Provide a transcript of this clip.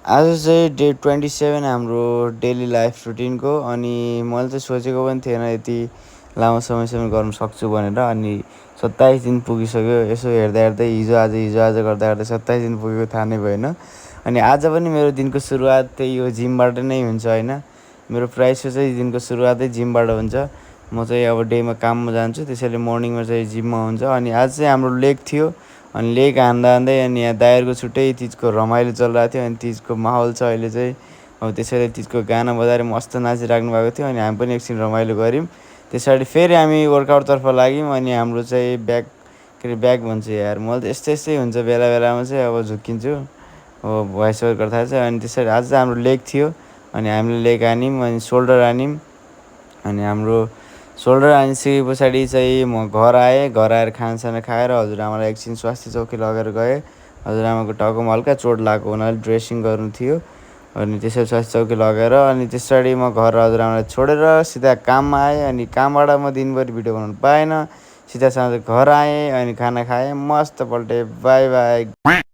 आज चाहिँ डे 27 हाम्रो डेली लाइफ रुटिनको। अनि मैले चाहिँ सोचेको पनि थिएन यति लामो समयसम्म गर्नु सक्छु भनेर। अनि 27 दिन पुगिसक्यो। यसो हेर्दा हेर्दै हिजो आज गर्दा गर्दा 27 दिन पुगेको थाहा नै भएन। अनि आज पनि मेरो दिनको सुरुवात त्यही यो जिमबाट नै हुन्छ होइन। मेरो प्रायःजसो चाहिँ दिनको सुरुवातै जिमबाट हुन्छ। म चाहिँ अब डेमा काममा जान्छु, त्यसैले मर्निङमा चाहिँ जिममा हुन्छ। अनि आज चाहिँ हाम्रो लेग थियो। अनि लेग हान्दै अनि यहाँ दायरको छुट्टै तिजको रमाइलो चलिरहेको थियो। अनि तिजको माहौल छ अहिले चाहिँ। अब त्यसैले तिजको गाना बजाएर मस्त नाचिराख्नु भएको थियो। अनि हामी पनि एकछिन रमाइलो गऱ्यौँ। त्यसरी फेरि हामी वर्कआउटतर्फ लाग्यौँ। अनि हाम्रो चाहिँ ब्याक भन्छु यार, मैले त यस्तै यस्तै हुन्छ बेला बेलामा चाहिँ, अब झुक्किन्छु अब भोइस ओभर गर्दा चाहिँ। अनि त्यसरी आज चाहिँ हाम्रो लेग थियो। अनि हामीले लेग हान्यौँ, अनि सोल्डर हान्यौँ। अनि हाम्रो सोल्डर हानिसके पछाडि चाहिँ म घर आएँ। घर आएर खानासाना खाएर हजुरआमालाई एकछिन स्वास्थ्य चौकी लगेर गएँ। हजुरआमाको टाउकोमा हल्का चोट लागेको हुनाले ड्रेसिङ गर्नु थियो। अनि त्यसरी स्वास्थ्य चौकी लगेर अनि त्यसरी म घर हजुरआमालाई छोडेर सिधा काममा आएँ। अनि कामबाट म दिनभरि भिडियो बनाउनु पाएन। सिधा साँझ घर आएँ अनि खाना खाएँ, मस्त पल्टेँ। By by.